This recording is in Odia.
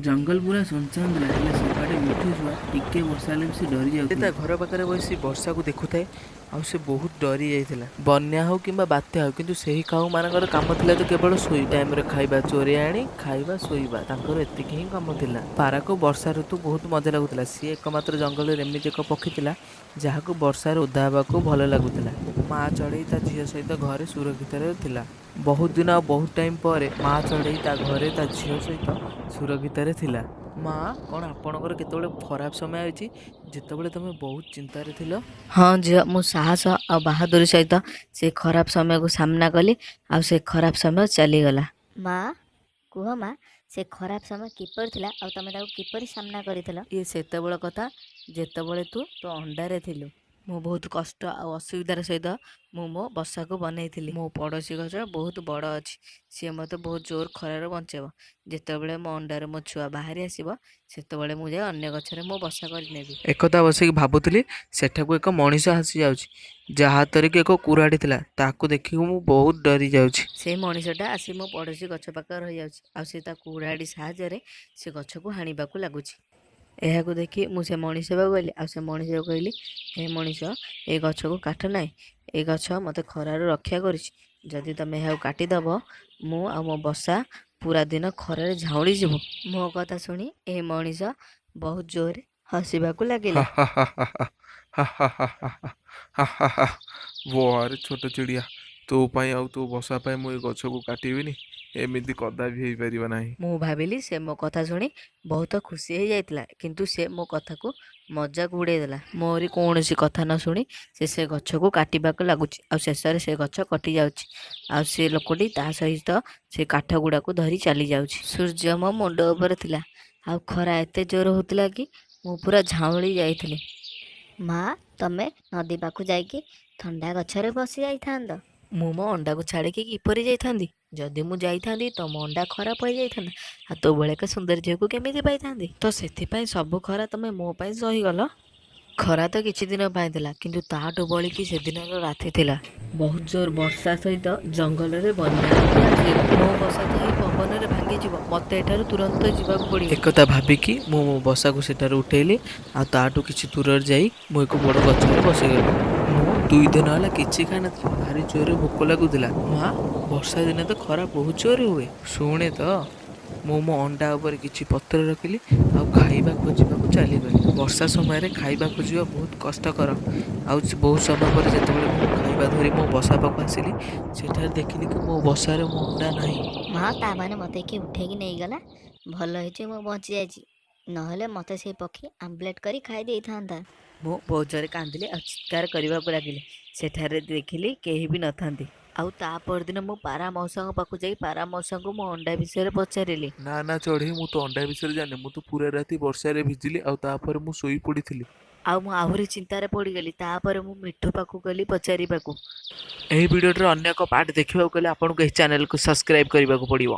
ଜଙ୍ଗଲ ପୁରା ସୁନସାନ ଥିଲା, ହେଲେ ସେପଟେ ମିଠୁ ଶୁଆ ଟିକେ ବର୍ଷା ହେଲେ ବି ସେ ଡରି ଯାଉଥିଲା। ତା ଘର ପାଖରେ ବସି ବର୍ଷାକୁ ଦେଖୁଥାଏ ଆଉ ସେ ବହୁତ ଡରି ଯାଇଥିଲା। ବନ୍ୟା ହଉ କିମ୍ବା ବାତ୍ୟା ହଉ, କିନ୍ତୁ ସେହି କାଉମାନଙ୍କର କାମ ଥିଲା ତ କେବଳ ଶୋଇ ଟାଇମରେ ଖାଇବା ଚୋରେଇ ଆଣି ଖାଇବା, ଶୋଇବା, ତାଙ୍କର ଏତିକି ହିଁ କାମ ଥିଲା। ପାରାକୁ ବର୍ଷା ଋତୁ ବହୁତ ମଜା ଲାଗୁଥିଲା। ସିଏ ଏକମାତ୍ର ଜଙ୍ଗଲରେ ଏମିତି ଏକ ପକ୍ଷୀ ଥିଲା ଯାହାକୁ ବର୍ଷାରେ ଓଦା ହେବାକୁ ଭଲ ଲାଗୁଥିଲା। ମା ଚଢ଼େଇ ତା ଝିଅ ସହିତ ଘରେ ସୁରକ୍ଷିତରେ ଥିଲା। ବହୁତ ଦିନ ଆଉ ବହୁତ ଟାଇମ୍ ପରେ ମା ଚଢ଼େଇ ତା ଘରେ ତା ଝିଅ ସହିତ ସୁରକ୍ଷିତରେ ଥିଲା। ମା, କ'ଣ ଆପଣଙ୍କର କେତେବେଳେ ଖରାପ ସମୟ ଆଇଛି ଯେତେବେଳେ ତମେ ବହୁତ ଚିନ୍ତାରେ ଥିଲ? ହଁ ଝିଅ, ମୁଁ ସାହସ ଆଉ ବାହାଦୁରୀ ସହିତ ସେ ଖରାପ ସମୟକୁ ସାମ୍ନା କଲି ଆଉ ସେ ଖରାପ ସମୟ ଚାଲିଗଲା। ମା, କୁହ ମା, ସେ ଖରାପ ସମୟ କିପରି ଥିଲା ଆଉ ତମେ ତାକୁ କିପରି ସାମ୍ନା କରିଥିଲ? ଇଏ ସେତେବେଳ କଥା ଯେତେବେଳେ ତୁ ତୋ ଅଣ୍ଡାରେ ଥିଲୁ। ମୁଁ ବହୁତ କଷ୍ଟ ଆଉ ଅସୁବିଧାର ସହିତ ମୁଁ ମୋ ବସାକୁ ବନେଇଥିଲି। ମୋ ପଡ଼ୋଶୀ ଗଛ ବହୁତ ବଡ଼ ଅଛି, ସିଏ ମୋତେ ବହୁତ ଜୋର ଖରାରୁ ବଞ୍ଚେଇବ। ଯେତେବେଳେ ମୋ ଅଣ୍ଡାରୁ ମୋ ଛୁଆ ବାହାରି ଆସିବ, ସେତେବେଳେ ମୁଁ ଯାଇ ଅନ୍ୟ ଗଛରେ ମୋ ବସା କରିନେବି। ଏକଥା ବସିକି ଭାବୁଥିଲି, ସେଠାକୁ ଏକ ମଣିଷ ଆସିଯାଉଛି ଯାହା ହାତରେ କି ଏକ କୁରାଢ଼ୀ ଥିଲା। ତାକୁ ଦେଖିକି ମୁଁ ବହୁତ ଡରି ଯାଉଛି। ସେଇ ମଣିଷଟା ଆସି ମୋ ପଡ଼ୋଶୀ ଗଛ ପାଖରେ ରହିଯାଉଛି ଆଉ ସେ ତା କୁରାଢ଼ୀ ସାହାଯ୍ୟରେ ସେ ଗଛକୁ ହାଣିବାକୁ ଲାଗୁଛି। ଏହାକୁ ଦେଖି ମୁଁ ସେ ମଣିଷ ପାଖକୁ ଗଲି ଆଉ ସେ ମଣିଷକୁ କହିଲି, ହେ ମଣିଷ, ଏ ଗଛକୁ କାଟ ନାହିଁ। ଏ ଗଛ ମୋତେ ଖରାରୁ ରକ୍ଷା କରିଛି। ଯଦି ତମେ ଏହାକୁ କାଟିଦେବ, ମୁଁ ଆଉ ମୋ ବସା ପୁରା ଦିନ ଖରାରେ ଝାଉଁଳି ଯିବୁ। ମୋ କଥା ଶୁଣି ଏହି ମଣିଷ ବହୁତ ଜୋରରେ ହସିବାକୁ ଲାଗିଲା। ବରେ ଛୋଟ ଚିଡ଼ିଆ, ତୋ ପାଇଁ ଆଉ ତୋ ବସା ପାଇଁ ମୁଁ ଏ ଗଛକୁ କାଟିବିନି, ଏମିତି କଦାପି ହେଇପାରିବ ନାହିଁ। ମୁଁ ଭାବିଲି ସେ ମୋ କଥା ଶୁଣି ବହୁତ ଖୁସି ହେଇଯାଇଥିଲା, କିନ୍ତୁ ସେ ମୋ କଥାକୁ ମଜାକ ଉଡ଼େଇଦେଲା। ମୋରି କୌଣସି କଥା ନ ଶୁଣି ସେ ସେ ଗଛକୁ କାଟିବାକୁ ଲାଗୁଛି ଆଉ ଶେଷରେ ସେ ଗଛ କଟି ଯାଉଛି ଆଉ ସେ ଲୋକଟି ତା ସହିତ ସେ କାଠ ଗୁଡ଼ାକୁ ଧରି ଚାଲି ଯାଉଛି। ସୂର୍ଯ୍ୟ ମୋ ମୁଣ୍ଡ ଉପରେ ଥିଲା ଆଉ ଖରା ଏତେ ଜୋର ହେଉଥିଲା କି ମୁଁ ପୁରା ଝାଉଁଳି ଯାଇଥିଲି। ମା, ତମେ ନଦୀ ପାଖକୁ ଯାଇକି ଥଣ୍ଡା ଗଛରେ ବସି ଯାଇଥାନ୍ତ। ମୁଁ ମୋ ଅଣ୍ଡାକୁ ଛାଡ଼ିକି କିପରି ଯାଇଥାନ୍ତି? ଯଦି ମୁଁ ଯାଇଥାନ୍ତି ତ ମୋ ଅଣ୍ଡା ଖରାପ ହେଇଯାଇଥାନ୍ତା ଆଉ ତୋ ଭଳିଆ ଏକ ସୁନ୍ଦର ଝିଅକୁ କେମିତି ପାଇଥାନ୍ତି? ତ ସେଥିପାଇଁ ସବୁ ଖରା ତମେ ମୋ ପାଇଁ ସହିଗଲ। ଖରା ତ କିଛି ଦିନ ପାଇଁ ଥିଲା, କିନ୍ତୁ ତାଠୁ ବଳିକି ସେଦିନର ରାତି ଥିଲା। ବହୁତ ଜୋର ବର୍ଷା ସହିତ ଜଙ୍ଗଲରେ ବନ୍ୟା ମଧ୍ୟ ଆସିଗଲା। ମୋ ବସା ତ ଏଇ ପବନରେ ଭାଙ୍ଗିଯିବ, ମୋତେ ଏଠାରୁ ତୁରନ୍ତ ଯିବାକୁ ପଡ଼ିବ। ଏକଥା ଭାବିକି ମୁଁ ମୋ ବସାକୁ ସେଠାରୁ ଉଠେଇଲି ଆଉ ତାଠୁ କିଛି ଦୂରରେ ଯାଇ ମୁଁ ଏକ ବଡ଼ ଗଛରେ ବସିଗଲି। ମୁଁ 2 ଦିନ ହେଲା କିଛି ଖାଇନଥିଲି, ଭାରି ଜୋରରେ ଭୋକ ଲାଗୁଥିଲା। ମା, ବର୍ଷା ଦିନେ ତ ଖରା ବହୁତ ଜୋରରେ ହୁଏ। ଶୁଣେ ତ, ମୁଁ ମୋ ଅଣ୍ଡା ଉପରେ କିଛି ପତ୍ର ରଖିଲି ଆଉ ଖାଇବା ଖୋଜିବାକୁ ଚାଲିଗଲି। ବର୍ଷା ସମୟରେ ଖାଇବା ଖୋଜିବା ବହୁତ କଷ୍ଟକର। ଆଉ ବହୁତ ସମୟ ପରେ ଯେତେବେଳେ ମୁଁ ଖାଇବା ଧରି ମୋ ବସା ପାଖକୁ ଆସିଲି, ସେଠାରେ ଦେଖିଲି କି ମୋ ବସାରେ ମୋ ଅଣ୍ଡା ନାହିଁ। ମା, ତା ମାନେ ମୋତେ କିଏ ଉଠେଇକି ନେଇଗଲା। ଭଲ ହେଇଛି ମୁଁ ବଞ୍ଚି ଯାଇଛି, ନହେଲେ ମୋତେ ସେଇ ପକ୍ଷୀ ଆମ୍ଲେଟ୍ କରି ଖାଇ ଦେଇଥାନ୍ତା। ମୁଁ ବହୁତ ଜୋରେ କାନ୍ଦିଲି ଆଉ ଚିତ୍କାର କରିବାକୁ ଲାଗିଲି। ସେଠାରେ ଦେଖିଲି କେହି ବି ନଥାନ୍ତି। ଆଉ ତା ପରଦିନ ମୁଁ ପାରା ମଉସାଙ୍କ ପାଖକୁ ଯାଇ ପାରା ମଉସାଙ୍କୁ ମୋ ଅଣ୍ଡା ବିଷୟରେ ପଚାରିଲି। ନା ନା ଚଢ଼େଇ, ମୁଁ ତ ଅଣ୍ଡା ବିଷୟରେ ଜାଣିନି। ମୁଁ ତ ପୁରା ରାତି ବର୍ଷାରେ ଭିଜିଲି ଆଉ ତାପରେ ମୁଁ ଶୋଇ ପଡ଼ିଥିଲି। ଆଉ ମୁଁ ଆହୁରି ଚିନ୍ତାରେ ପଡ଼ିଗଲି। ତାପରେ ମୁଁ ମିଠୁ ପାଖକୁ ଗଲି ପଚାରିବାକୁ। ଏହି ଭିଡ଼ିଓଟିର ଅନ୍ୟ ଏକ ପାର୍ଟ ଦେଖିବାକୁ ଗଲେ ଆପଣଙ୍କୁ ଏହି ଚ୍ୟାନେଲକୁ ସବସ୍କ୍ରାଇବ୍ କରିବାକୁ ପଡ଼ିବ।